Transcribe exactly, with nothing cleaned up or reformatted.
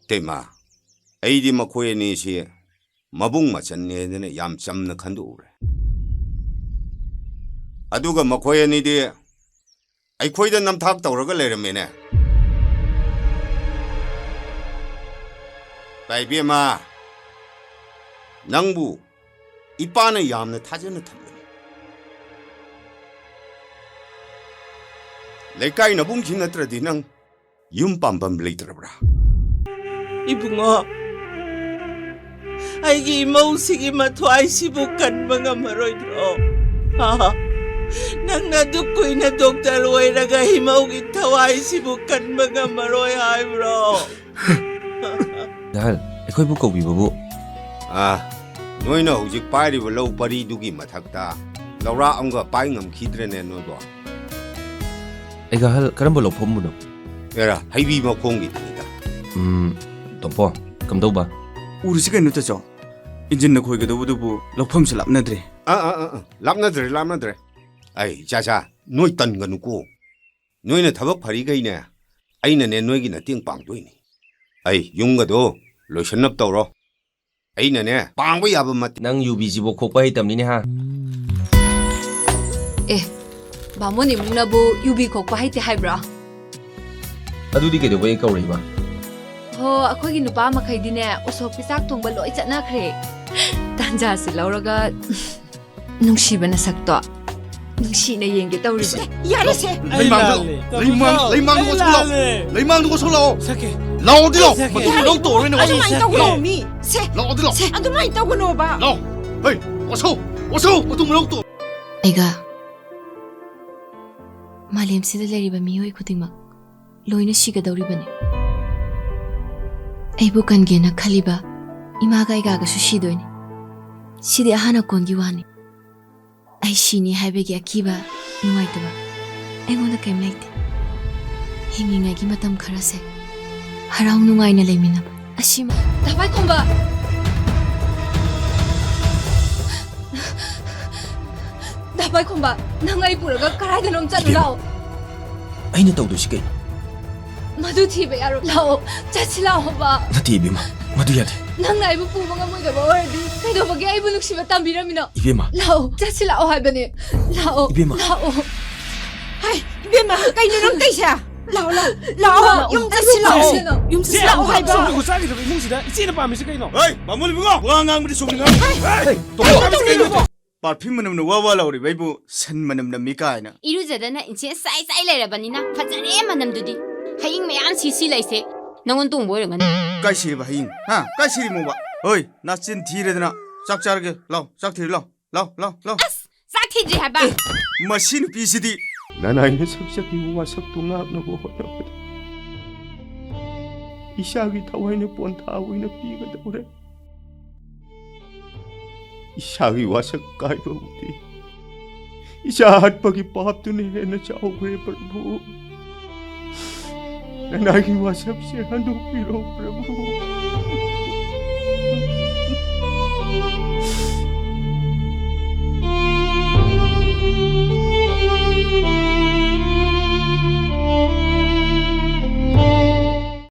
ꯏꯇꯩꯃ, ꯑꯩꯗꯤ ꯃꯈꯣꯏ ꯑꯅꯤꯁꯤ ꯃꯕꯨꯡ ꯃꯆꯟꯅꯦꯗꯅ ꯌꯥꯝ ꯆꯝꯅ ꯈꯟꯗꯣꯛꯎꯔꯦ꯫ ꯑꯗꯨꯒ ꯃꯈꯣꯏ ꯑꯅꯤꯗꯤ ꯑꯩꯈꯣꯏꯗ ꯅꯝꯊꯥꯛ ꯇꯧꯔꯒ ꯂꯩꯔꯝꯃꯦꯅꯦ꯫ ꯇꯥꯏꯕꯦꯝꯃ, ꯅꯪꯕꯨ ꯏꯄꯥꯅ ꯌꯥꯝꯅ ꯊꯥꯖꯅ ꯊꯝꯕꯅꯤ꯫ ꯂꯩꯀꯥꯏ ꯅꯕꯨꯡꯁꯤ ꯅꯠꯇ꯭ꯔꯗꯤ ꯅꯪ ꯌꯨꯝ ꯄꯥꯝꯐꯝ ꯂꯩꯇ꯭ꯔꯕ꯭ꯔꯥ? ꯏꯕꯨꯡꯉꯣ, ꯑꯩꯒꯤ ꯏꯃꯧꯁꯤꯒꯤ ꯃꯊ꯭ꯋꯥꯏꯁꯤꯕꯨ ꯀꯟꯕ ꯉꯝꯃꯔꯣꯏꯗ꯭ꯔꯣ? ꯍꯥ? ꯅꯪꯅ ꯑꯗꯨꯛ ꯀꯨꯏꯅ ꯗꯣꯛꯇꯔ ꯑꯣꯏꯔꯒ ꯏꯃꯧꯒꯤ ꯊꯋꯥꯏꯁꯤꯕꯨ ꯀꯟꯕ ꯉꯝꯃꯔꯣꯏ ꯍꯥꯏꯕ꯭ꯔꯣ? ꯑꯍꯜ, ꯑꯩꯈꯣꯏꯕꯨ ꯀꯧꯕꯤꯕꯕꯨ? ꯑꯥ, ꯅꯣꯏꯅ ꯍꯧꯖꯤꯛ ꯄꯥꯏꯔꯤꯕ ꯂꯧ ꯄꯔꯤꯗꯨꯒꯤ ꯃꯊꯛꯇ ꯂꯧꯔꯥꯛ ꯑꯃꯒ ꯄꯥꯏ ꯉꯝꯈꯤꯗ꯭ꯔꯦꯅꯦ ꯅꯣꯏꯕꯣ? ꯑꯩꯒ ꯑꯍꯜ, ꯀꯔꯝꯕ ꯂꯧꯐꯝꯕꯨꯅꯣ? ꯑꯦꯔꯥ, ꯍꯩꯕꯤ ꯃꯈꯣꯡꯒꯤꯗꯨꯅꯤꯗ꯫ ꯎꯝ, ꯇꯣꯝꯄꯣ, ꯀꯝꯗꯧꯕ? ꯎꯔꯁꯤ ꯀꯩꯅꯣ ꯇꯥꯆꯧ, ꯏꯟꯖꯤꯟꯅ ꯈꯣꯏꯒꯗꯧꯕꯗꯨꯕꯨ ꯂꯧꯐꯝꯁꯨ ꯂꯥꯞꯅꯗ꯭ꯔꯦ꯫ ꯑꯥ, ꯑꯥ, ꯑꯥ, ꯑꯥ, ꯂꯥꯞꯅꯗ꯭ꯔꯦ, ꯂꯥꯞꯅꯗ꯭ꯔꯦ꯫ ꯑꯩ, ꯏꯆꯥꯆꯥ, ꯅꯣꯏ ꯇꯟꯒꯅꯨꯀꯣ꯫ ꯅꯣꯏꯅ ꯊꯕꯛ ꯐꯔꯤꯈꯩꯅꯦ, ꯑꯩꯅꯅꯦ ꯅꯣꯏꯒꯤ ꯃꯇꯦꯡ ꯄꯥꯡꯗꯣꯏꯅꯤ꯫ ꯑꯩ, ꯌꯨꯝꯒꯗꯣ ꯂꯣꯏꯁꯟꯅꯕ ꯇꯧꯔꯣ꯫ ꯑꯩꯅꯅꯦ ꯄꯥꯡꯕ ꯌꯥꯕ ꯃꯇꯦꯡ꯫ ꯅꯪ ꯌꯨꯕꯤꯁꯤꯕꯨ ꯈꯣꯛꯄ ꯍꯩꯇꯕꯅꯤꯅꯦ ꯍꯥ? ꯑꯦ, ꯕꯥꯃꯣꯟ ꯏꯃꯨꯡꯅꯕꯨ ꯌꯨꯕꯤ ꯈꯣꯛꯄ ꯍꯩꯇꯦ ꯍꯥꯏꯕ꯭ꯔꯣ? ꯑꯗꯨꯗꯤ ꯀꯩꯗꯧꯕꯩ ꯀꯧꯔꯛꯏꯕ? ꯍꯣ, ꯑꯩꯈꯣꯏꯒꯤ ꯅꯨꯄꯥ ꯃꯈꯩꯗꯤꯅꯦ ꯎꯁꯣꯞꯀꯤ ꯆꯥꯛ ꯊꯣꯡꯕ ꯂꯣꯏ ꯆꯠꯅꯈ꯭ꯔꯦ꯫ ꯇꯥꯟꯖꯥꯁꯤ ꯂꯧꯔꯒ ꯅꯨꯡꯁꯤꯕ ꯅꯁꯛꯇꯣ ꯅꯨꯡꯁꯤꯅ ꯌꯦꯡꯒꯦ ꯇꯧꯔꯤꯕ꯫ ꯁꯦ, ꯌꯥꯔꯦ ꯁꯦ꯫ ꯑꯩ ꯂꯩꯃꯥꯡꯗꯣ, ꯂꯥꯜꯂꯦ꯫ ꯂꯩꯃꯥꯡ, ꯇꯥꯃꯣ, ꯂꯩꯃꯥꯡꯗꯣ ꯑꯩ ꯋꯥꯁꯧ ꯂꯥꯛꯑꯣ꯫ ꯂꯥꯜꯂꯦ꯫ ꯂꯩꯃꯥꯡꯗꯣ ꯋꯥꯁꯧ ꯂꯥꯛꯑꯣ꯫ ꯁꯛꯀꯦ꯫ ꯂꯥꯛꯑꯣꯗꯤ ꯂꯥꯛꯑꯣ꯫ ꯁꯛꯀꯦ꯫ ꯃꯇꯨꯡꯗ ꯂꯧ ꯇꯧꯔꯣꯏꯅꯦ ꯋꯥꯁꯧ꯫ ꯑꯗꯨꯃꯥꯏꯅ ꯇꯧꯒꯅꯣ ꯃꯤ꯫ ꯁꯦ꯫ ꯂꯥꯛꯑꯣꯗꯤ ꯂꯥꯛꯑꯣ꯫ ꯁꯦ, ꯑꯗꯨꯃꯥꯏꯅ ꯇꯧꯒꯅꯣꯕ꯫ ꯂꯥꯛꯑꯣ꯫ ꯍꯩ, ꯋꯥꯁꯧ, ꯋꯥꯁꯧ, ꯃꯇꯨꯡꯗ ꯂꯧ ꯇꯧ꯫ ꯑꯩꯒ ꯃꯥꯂꯦꯝꯁꯤꯗ ꯂꯩꯔꯤꯕ ꯃꯤꯑꯣꯏ ꯈꯨꯗꯤꯡꯃꯛ ꯂꯣꯏꯅ ꯁꯤꯒꯗꯧꯔꯤꯕꯅꯤ꯫ ꯑꯩꯕꯨ ꯀꯟꯒꯦꯅ ꯈꯜꯂꯤꯕ ꯏꯃꯥꯒ ꯑꯩꯒꯥꯒꯁꯨ ꯁꯤꯗꯣꯏꯅꯤ꯫ ꯁꯤꯗꯤ ꯑꯍꯥꯟ ꯑꯀꯣꯟꯒꯤ ꯋꯥꯅꯤ꯫ ꯑꯩ ꯁꯤꯅꯤ ꯍꯥꯏꯕꯒꯤ ꯑꯀꯤꯕ, ꯅꯨꯡꯉꯥꯏꯇꯕ ꯑꯩꯉꯣꯟꯗ ꯀꯔꯤꯝ ꯂꯩꯇꯦ꯫ ꯍꯤꯡꯂꯤꯉꯩꯒꯤ ꯃꯇꯝ ꯈꯔꯁꯦ ꯍꯔꯥꯎ ꯅꯨꯡꯉꯥꯏꯅ ꯂꯩꯃꯤꯟꯅꯕ ꯑꯁꯤꯃ꯫ ꯗꯥ ꯄꯥꯏꯈꯣꯝꯕ! ꯗꯥ ꯄꯥꯏꯈꯣꯝꯕ, ꯅꯪ ꯑꯩ ꯄꯨꯔꯒ ꯀꯗꯥꯏꯗꯅꯣꯝ ꯆꯠꯂꯨ ꯏꯕꯦꯝꯃ, ꯂꯥꯛꯑꯣ꯫ ꯑꯩꯅ ꯇꯧꯗꯣꯏꯁꯤ ꯀꯩꯅꯣ? ꯃꯗꯨ ꯊꯤꯕ ꯌꯥꯔꯣꯏ꯫ ꯂꯥꯛꯑꯣ, ꯆꯠꯁꯤ ꯂꯥꯛꯑꯣꯕ꯫ ꯅꯠꯇꯦ ꯏꯕꯦꯝꯃ, ꯃꯗꯨ ꯌꯥꯗꯦ꯫ ꯅꯪꯅ ꯑꯩꯕꯨ ꯄꯨꯕ ꯉꯝꯃꯣꯏꯗꯕ ꯑꯣꯏꯔꯗꯤ ꯀꯩꯗꯧꯕꯒꯦ ꯑꯩꯕꯨ ꯅꯨꯡꯁꯤꯕ ꯇꯝꯕꯤꯔꯝꯃꯤꯅꯣ? ꯏꯕꯦꯝꯃ꯫ ꯂꯥꯛꯑꯣ, ꯆꯠꯁꯤ ꯂꯥꯛꯑꯣ ꯍꯥꯏꯕꯅꯦ꯫ ꯂꯥꯛꯑꯣ, ꯏꯕꯦꯝꯃ꯫ ꯂꯥꯛꯑꯣ꯫ ꯍꯥꯏ, ꯏꯕꯦꯝꯃ, ꯀꯩꯅꯣ ꯅꯪ ꯇꯧꯏꯁꯦ? ꯂꯥꯛꯑꯣ, ꯂꯥꯛꯑꯣ, ꯂꯥꯛꯑꯣ, ꯂꯥꯛꯑꯣ, ꯌꯨꯝ ꯆꯠꯁꯤ ꯂꯥꯛꯑꯣ꯫ ꯀꯩꯅꯣ? ꯌꯨꯝ ꯆꯠꯁꯤ ꯂꯥꯛꯑꯣ ꯍꯥꯏꯕ꯫ ꯁꯣꯝꯗ ꯆꯥꯈꯤꯗꯕ ꯏꯃꯨꯡꯁꯤꯗ ꯏꯆꯦꯅ ꯄꯥꯝꯃꯤꯁꯤ ꯀꯩꯅꯣ? ꯍꯩ, ꯕꯥꯃꯣꯟ ꯏꯕꯨꯡꯉꯣ, ꯋꯥ ꯉꯥꯡꯕꯗꯤ ꯆꯨꯝꯅ ꯉꯥꯡꯉꯨ꯫ ꯍꯩ, ꯍꯩ, ꯇꯣꯛꯑꯣ꯫ ꯄꯥꯔꯐ꯭ꯌꯨꯝ ꯃꯅꯝꯅ ꯋꯥ ꯋꯥ ꯂꯥꯎꯔꯤꯕ ꯑꯩꯕꯨ ꯁꯟ ꯃꯅꯝ ꯅꯝꯃꯤ ꯀꯥꯏꯅ꯫ ꯏꯔꯨꯖꯗꯅ ꯏꯟꯁꯦꯟꯁ ꯆꯥꯏ ꯆꯥꯏ ꯂꯩꯔꯕꯅꯤꯅ ꯐꯖꯔꯦ ꯃꯅꯝꯗꯨꯗꯤ꯫ ꯍꯌꯤꯡ ꯃꯌꯥꯝ ꯁꯤ ꯁꯤ ꯂꯩꯁꯦ ꯅꯪꯉꯣꯟ ꯇꯣꯡꯕ ꯑꯣꯏꯔꯝꯒꯅꯤ꯫ ꯀꯥꯏ ꯁꯤꯔꯤꯕ ꯍꯌꯤꯡ? ꯍꯥ? ꯀꯥꯏ ꯁꯤꯔꯤꯃꯣꯕ? ꯍꯣꯏ, ꯅꯥꯆꯤꯟ ꯊꯤꯔꯦꯗꯅ꯫ ꯆꯥꯛ ꯆꯥꯔꯒꯦ꯫ ꯂꯥꯎ, ꯆꯥꯛ ꯊꯤꯔꯦ, ꯂꯥꯎ, ꯂꯥꯎ, ꯂꯥꯎ, ꯂꯥꯎ꯫ ꯑꯁ! ꯆꯥꯛ ꯊꯤꯗ꯭ꯔꯤ ꯍꯥꯏꯕ꯫ ꯑꯦ, ꯃꯁꯤ ꯅꯨꯄꯤꯁꯤꯗꯤ꯫ ꯅꯅꯥꯏꯅ ꯁꯛꯆꯈꯤꯕ ꯋꯥꯁꯛꯇꯨ ꯉꯥꯛꯅꯕ ꯍꯣꯠꯅꯕꯗ ꯏꯁꯥꯒꯤ ꯊꯋꯥꯏꯅ ꯄꯣꯟꯊꯥ ꯑꯣꯏꯅ ꯄꯤꯒꯗꯧꯔꯦ꯫ ꯏꯁꯥꯒꯤ ꯋꯥꯁꯛ ꯀꯥꯏꯕꯕꯨꯗꯤ ꯏꯆꯥ ꯍꯥꯠꯄꯒꯤ ꯄꯥꯞꯇꯨꯅ ꯍꯦꯟꯅ ꯆꯥꯎꯈ꯭ꯔꯦ, ꯄ꯭ꯔꯚꯨ꯫ ꯅꯅꯥꯏꯒꯤ ꯋꯥꯁꯛꯁꯦ ꯍꯟꯗꯣꯛꯄꯤꯔꯣ, ꯄ꯭ꯔꯚꯨ꯫